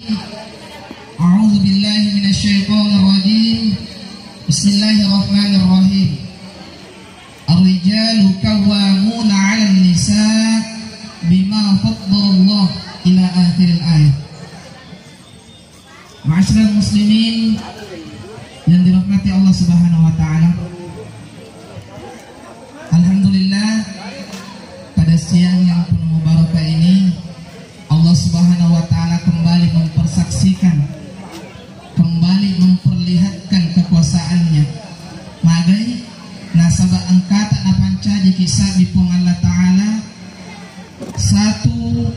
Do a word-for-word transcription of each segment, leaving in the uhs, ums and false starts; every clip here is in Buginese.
أعوذ بالله من الشيطان الرجيم. بسم الله الرحمن الرحيم. الرجال قوامون على النساء بما فضل الله إلى آخر الآية. Ma'asyiral muslimin yang dirahmati Allah Subhanahu wa taala. Alhamdulillah, pada siang yang penuh mubarakah ini, Allah Subhanahu wa taala kembali mempersaksikan, kembali memperlihatkan kekuasaannya. Magai nasaba engkata napancaji kisah di Puang Allah Ta'ala satu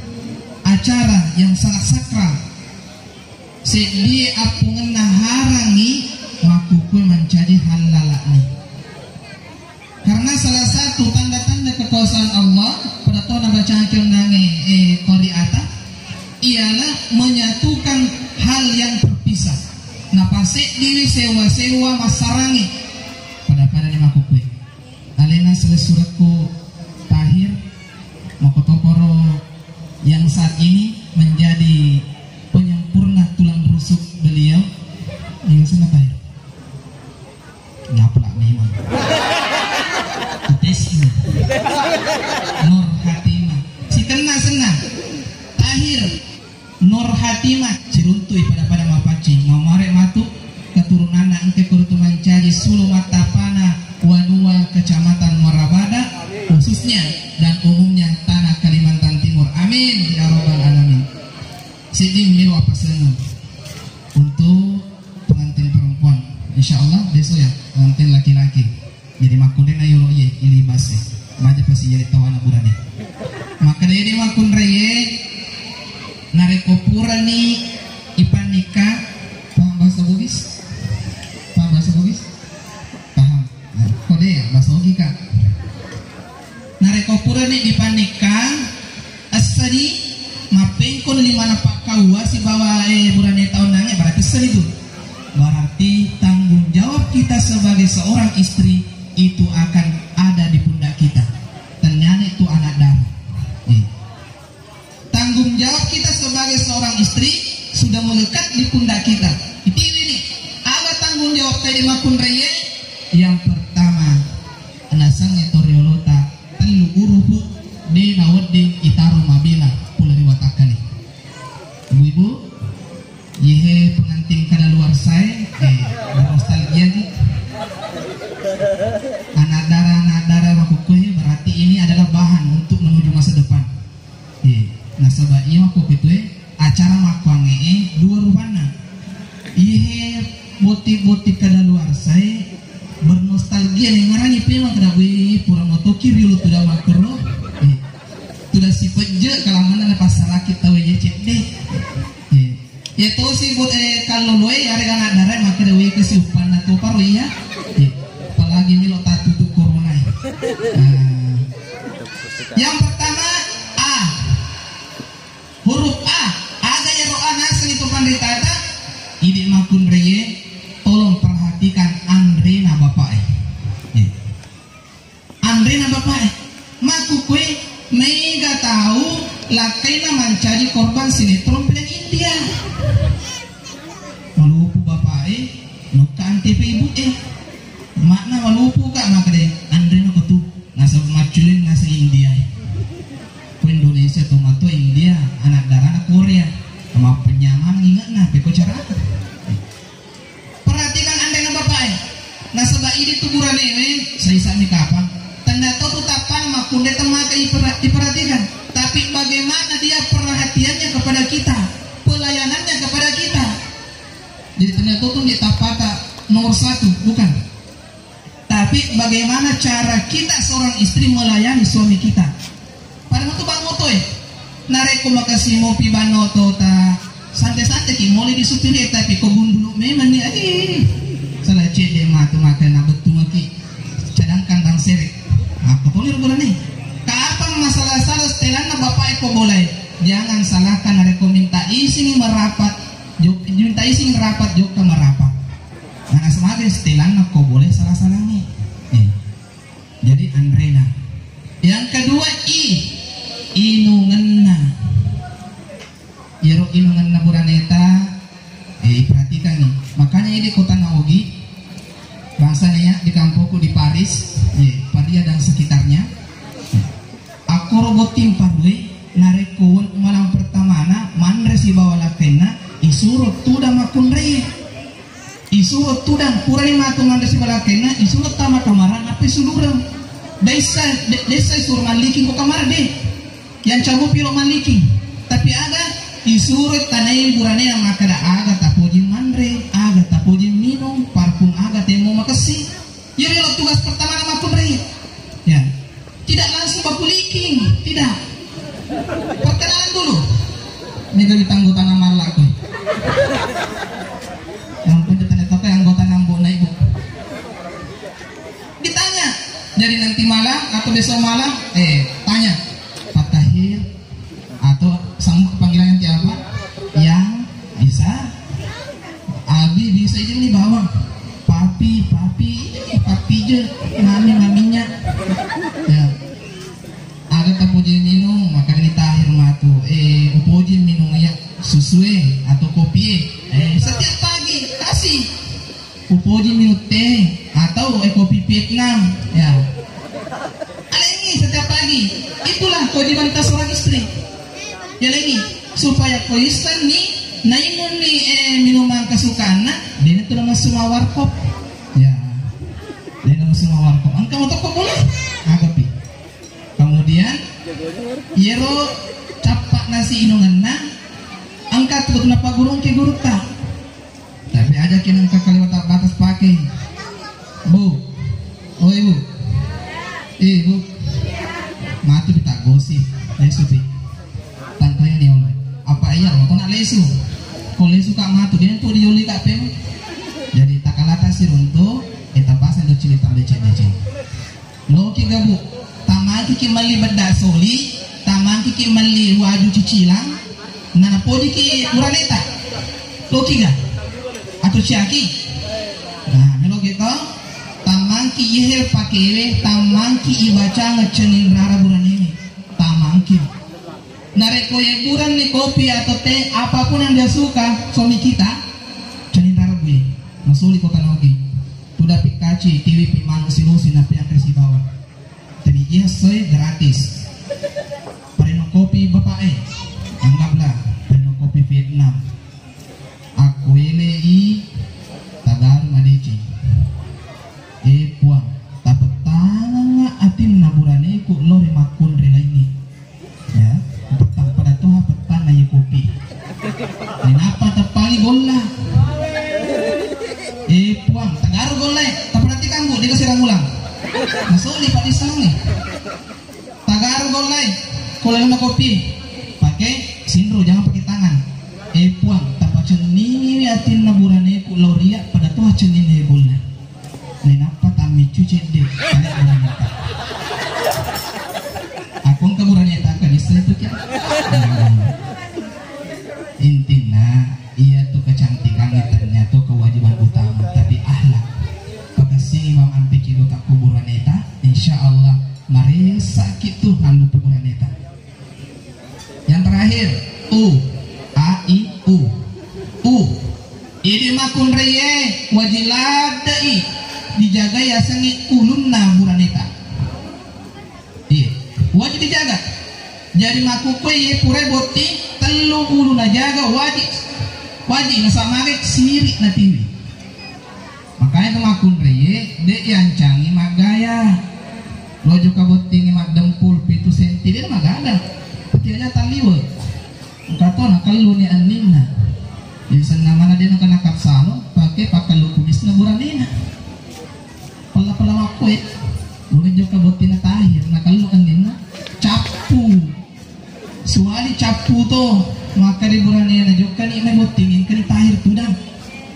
acara yang sangat sakral. Seddie appungenna harangngi makkukue mancaji hallala'ni. Karena salah satu tanda-tanda kekuasaan Allah, pada tona bacang keundange, eh, qari'ata, ialah menyatukan hal yang terpisah. Napaseddiwi sewa-sewa massarangi. Pada-pada ni makkukue. Alena selessurekku Tahir, makkotoparo yang saat ini menjadi penyempurna tulang rusuk beliau. Yang sana Tahir. Ngapla memang. Tes ini. Nur Hatimah. Si tenang senang. Tahir. Nur Hatimah, siruntu'i pada-pada mapaccing. Nomore matu keturunanna engka kurutu mancaji sulu mattapana wanua Kecamatan Muara Bada khususnya dan umumnya tanah Kalimantan Timur. Amin ya rabbal alamin. Siddi miro apa seneng untuk pengantin perempuan. Insya Allah besok ya pengantin laki-laki. Jadi makkunraie na yolo iye ilibas e. Baja pasi jadi tawana burane. Makkedai makkunraie, narekko purani ipannikka, paham bahasa Bugis? Paham bahasa Bugis? Paham. Nah, kode ya bahasa Ogi kak. Narekko purani dipannikka, Essani mappengkon lima napakkaua sibawa, eh, burane taonnangnge, berarti essani tu. Berarti tanggung jawab kita sebagai seorang istri itu akan ada di pundak kita. Tennane tu anak dara. Eh. Tanggung jawab kita sebagai seorang istri sudah melekat di pundak kita. Itiwi ni, aga tanggung jawab kai di makkunraie? Yang pertama, nasengnge toriolota tellu urufu de nawedding itaro mabela pole ri watakkale. Ibu-ibu, yehe pengantin kadaluarsae, eh, bernostalgia ki. Anak dara, anak dara makkukkoe berarti ini adalah bahan untuk menuju masa depan. Eh, nasaba iya makkukkoe tue, acara makkuangnge e dua rupanna. Iyehe boti-boti kadaluarsae bernostalgia nengarangi pemang kada, wih, pura motoki riolo tu dawa kero. Eh, tuda sipejje kalamana na pasaraki tau ye cedde. Eh, ya tosi bot, eh, kalloloe arega anak dara makkeda wih kesi uppanna toparo iya. Eh, apalagi melo tatutu corona. Ah. Yang pertama, A. Huruf A, aga iyaro A naseng itu panritata? Idi makkunraie, tolong perhatikan anrena bapak e. Eh. Anrena bapak e. Makkukkoe mega tau lakkaina mancaji korban sinetron film India. Malupu bapak e, nokka antv ibu e. Makna malupu ka makkeda anrena ko tu. Nasaba macculing naseng India. Ko Indonesia to matua India, anak darana Korea. Mappenyamang inge'na, peko cara. Perhatikan anrena bapak e. Nasaba idi tu buranewe, saisani kapang. Tanda to tu tappana makkunde temaka ipera-, diperhatikan. Tapi bagaimana dia perhatiannya kepada kita, pelayanannya kepada kita. Jadi tanda to tu di tappata nomor satu, bukan? Tapi bagaimana cara kita seorang istri melayani suami kita? Pada waktu bang moto e, narekko makasih mopi bang moto ta santai-santai ki mulai di supir e, tapi ko gundulu memang ni, eh, salah cedde matu maka na betul maki. Cadangkan bang sere. Aku tuh liru bulan nih. Kapan masalah-salah setelanna bapak eko boleh? Jangan salahkan narekko minta izin merapat, jo-, minta izin rapat, jokka merapat. Mana semaga setelanna ko boleh salah-salahnya. Eh. Jadi anrena. Yang kedua I, inungenna. Iyaro inungenna buraneta, eh, iperhatikangngi. Makanya ini kota Naogi, bangsana iya di kampungku di Paris, eh, Paria dan sekitarnya. Akkoro botting parue, narekko wen-, malam pertamana manre sibawa lakkainna, isuro tudang makkunraie. Isuro tudang, purani matu manre sibawa lakkainna, isuro tama kamara, nappa isulureng. Dessa, de-, dessa isuro malliking ko kamara, de. Yang cabu piro malliking. Tapi aga isuro tanai buranena makkada aga tapoji manre, aga tapoji minung, parfum aga temo makessing. Iya, iyaro tugas pertama na makkunrai. Ya. Tidak langsung baku liking, tidak. Perkenalan dulu. Ini jadi anggota nama laku. Yang punya tanda toke anggota nambo na ibu. Ditanya. Jadi nanti malam atau besok malam, eh, tanya. Pak Tahir, atau sambut panggilannya nanti apa? Yang bisa. Abi bisa ini nih bawang. Papi, papi, ini papi je. Mami, maminya. Ya. Aga tapoji minung, maka ini Tahir matu. Eh, upoji minung ya susue atau kopi. Eh, setiap pagi kasih. Upoji minung teh atau, eh, kopi Vietnam. Ya. Alengi setiap pagi. Itulah kewajiban kita seorang istri. Ya, lagi supaya ko isseng ni nainung ni, eh, minuman kesukaanna, dena tu nama semua warkop. Ya. Dena nama semua warkop. Engka mau toko boleh? Agapi. Kemudian, iyaro cappa nasi inungenna, engka tu betul apa gurung ke gurutta. Tapi aja kena engka kalimat tak batas pakai. Bu. Oi, Bu. Eh, Bu. Matu kita gosip. Lesu pi. Tantanya ni oleh. Apa iya lo? Kau nak lesu? Kau lesu kak matu. Dia tu dioli kak pem. Jadi tak kalah tasir untuk kita pasang do cerita becek-becek. Loki gabu, tamangkiki melli bedda soli, tamangkiki melli waju cicilang, nanapojiki buraneta. Loki ga? Atau ciaki? Nah, melo gitu, tamangki ihe pakewe, tamangki ibacang cenin rara buranewe. Tamangki. Narekko yeburanni kopi atau teh, apapun yang dia suka, suami kita, cenin rara bui. Masuli kota Nogi. Tuda pi kaci, tiwi pi manu silusi na pianre sibawa. Tapi iya soe gratis. Pareno kopi bapak e. Anggaplah pareno kopi Vietnam. Aku ele i tagaru madeceng. Eh puang, tapettangang atinna buraneku lori makkunre laingi. Ya, petang pada toha petang na kopi. Kenapa teppangi golla? Eh puang, tagaru golla e. Taperhatikan bu, dia kasih ulang. Masuk di pak disangi. Tagaru golla e. Kalau lima kopi, pakai sinru, jangan pakai tangan. Eh puang, tapacenningi atinna buraneku lauria pada toha cenningi golla. Nainappa tammiccu cedde. Aku engka burane takka nisseng tu kya. Intinna, iya tu kecantikan ternyata kewajiban utama, tapi akhlak. Pakessingi bang ampe kido tak kuburaneta, insya Allah maresa kitu hallu kuburaneta. Yang terakhir, u. A, i, u. U. Idi makkunraie wajib ladde'i dijagai yasengnge ulunna buraneta. Iya, wajib dijaga. Jadi makkukkue iye pura botting tellu ulu najaga wajib. Wajib nasamagai siri natiwi. Makanya tu makkunraie, de' yancangi maggaya. Lojo ka bottingi maddempul pitu senti, de' magada. Tapi aja taliwe. Engka to nakellu ni anninna. Jadi senna mana de' nakana kapsalo, pake pakkellu kumisna buranena. Pella-pella makkue. Lojo ka bottinna tahir, nakellu anninna. Cappu. Suwali cappu to, makkeda buranena, jokkani mai botting, engkani tahir tudang.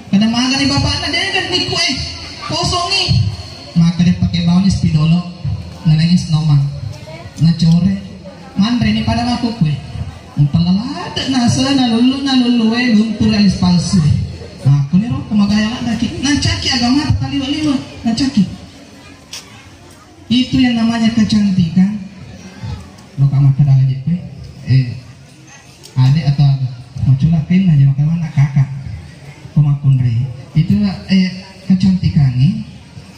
Kada magani bapakna, de' kan nikku e, kosongi. Makkeda pake bauni spidolo, nalengi sinoman. Nacore, manre ni pada makkukue. Umpella ladde' nasena lullu, na lullu e, luntur alis palsu e. Makkuniro, kemagaya ladde' ki. Nacaki agama taliwa-liwa, nacaki. Itu yang namanya kecantikan. Lo kak makkeda aja pe, eh, ade atau aga? Kenna aja makkeda mana kakak ko makkunrai. Itu eh kecantikannya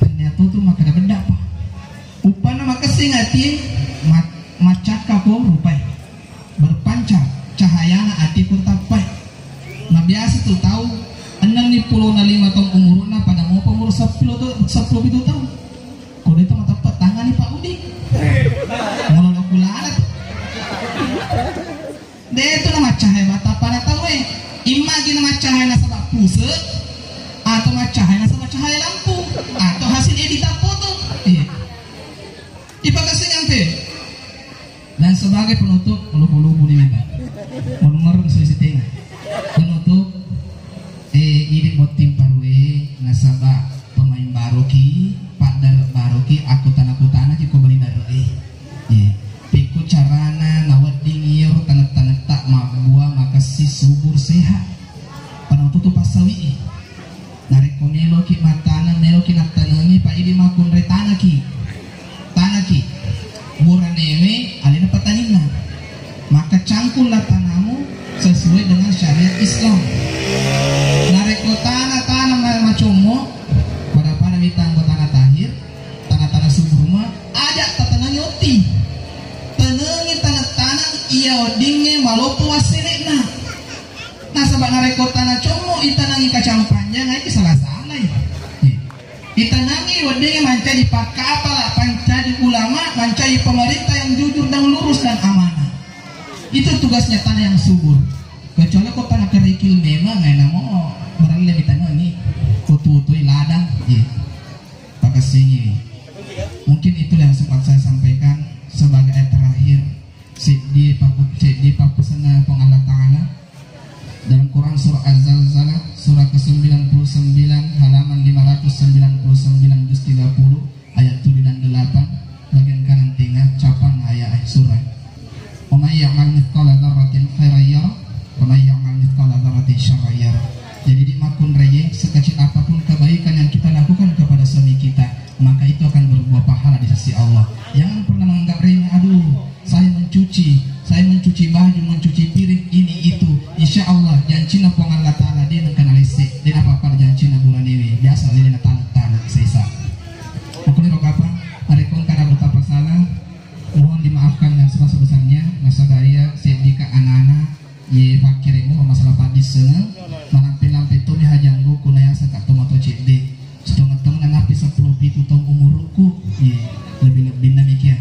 ternyata tuh makkeda bedda pa. Uppanna makessing ati ma-, maccakka ko rupai. Berpancar cahayana ati ko tappai. Mabiasa tuh tau enneng ni pulona lima taung umuruna pada mau umur sepuluh tuh sepuluh itu taung. Ko itu mateppe tangani Pak Udi. Mulai kulala tuh. De tu namaccahaya matappana tauwe. Immagi namaccahaya nasaba puse, atau maccahaya nasaba cahaya lampu, atau hasil editan foto. Iya. Ipakasengante. Dan sebagai penutup, lubu-lubu ni meta. Menumereng sui sitena. Penutup, eh, ini botting parue nasaba pemain baroki, paddare baroki, aku tanah-kutana ki ko beli dare. Iya. Pekko carana nawedding iyaro taneng-tanetta mabbua makessing subur sehat. Panoto tu passawi. Narekko meloki mattaneng, meloki nattanengi, pa idi makkunrai tanaki. Tanaki. Buranewe alena pataninna. Maka cangkullah tanamu sesuai dengan syariat Islam. Narekko tana-tana ma-, macommo, pada-pada mitang tanah tahir, tanah-tanah subur ma, aja tatanengi otti. Tanengi tanah-tanah iya weddingnge malopo wassere'na. Nasaba narekko tana commo itanangi kacang panjang, aiki salah-salai. Itanangi weddingnge mancaji pakkapala, mancaji ulama, mancaji pemerintah yang jujur dan lurus dan amanah. Itu tugasnya tanah yang subur. Kecuali ko tanah kerikil memang, eh, namo beralle ditanangi. Ko tutui ladang, iya. Pakassingi. Mungkin itulah yang sempat saya sampaikan sebagai ayat terakhir. Seddi papu-, seddi pappesenna Puang Allah Ta'ala. Dalam Quran surah Az-Zalzalah, surah kesembilan puluh sembilan, halaman lima ratus sembilan puluh sembilan, juz tiga puluh, ayat tujuh dan delapan, bagian kanan tengah, capang ayat, eh, surah. "Wa may ya'mal mithqala dzarratin khairan yarah, wa may ya'mal mithqala dzarratin syarran yarah." Jadi di makkunraie, sekecil apapun kebaikan yang kita lakukan kepada suami kita, maka itu akan berbuah pahala di sisi Allah. Jangan pernah menganggap remeh, "Aduh, saya mencuci, saya mencuci baju, mencuci piring, ini itu." Insya Allah, jancina Puang Allah Ta'ala, de nengka nalesse, de napappada jancina buranewe, biasa de nataluk-taluk sesa. Makkuniro kapang, narekko engka ada betapa salah, mohon dimaafkan yang sebesar-besarnya, nasaba iya seddika anak-anak, Ye, pakkiremu masalah paddissengeng, malampe-lampe tomi hajanggu kunaya saka tomatoa cedde. Setengah-tengah nanappi seppulo pitu taung umurukku. Ye, lebih-lebbinna mikia.